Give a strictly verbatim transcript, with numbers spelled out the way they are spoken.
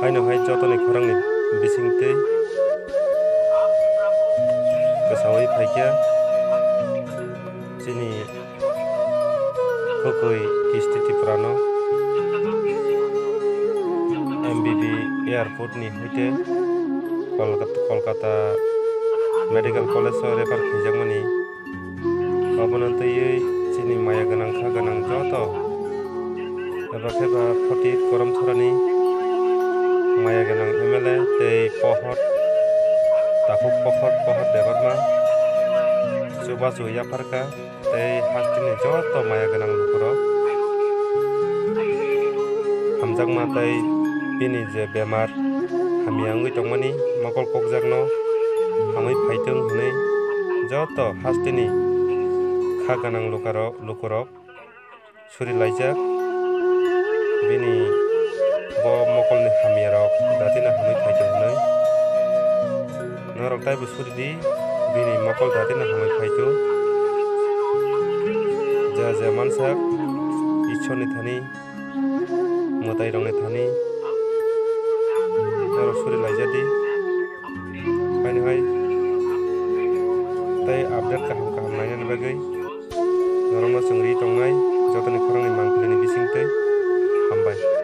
Haino hai jotoni khorangni bisingtwi kwsawi phaikha chini Khukui Kisti Tripurano M B B airport ni hoite Kolkat-, Kolkata Medical College o refer khaijakmani. Obono twiwi chini maya gwnang kha gwnang joto eba khe ba Photit Korom Sorani maya gwnang M L A tei pohor takhuk pohor pohor Debbarma chubachu yapharkha. Tei hasteni joto maya gwnang lukurok hamjakma tei bini je bemar hamya wngwi tongmani mokol kokjakno hamwi phaitwng hwnwi joto hasteni kha gwnang lukarok, lukurok suri laijak. Bini bo mokolni hamyarok datino hamwi phaitwng hwnwi. Norok taibo suri di, bini mokol datino hamwi phaitu. Ja ja mansak, Ishorni thani, mwtairokni thani, norok suri laijadi. Haino hai tei update kaham kaham nainani bagwi norokno chwng ri tongnai, jotoni khorangni mangpilini bisingtwi. Hambai.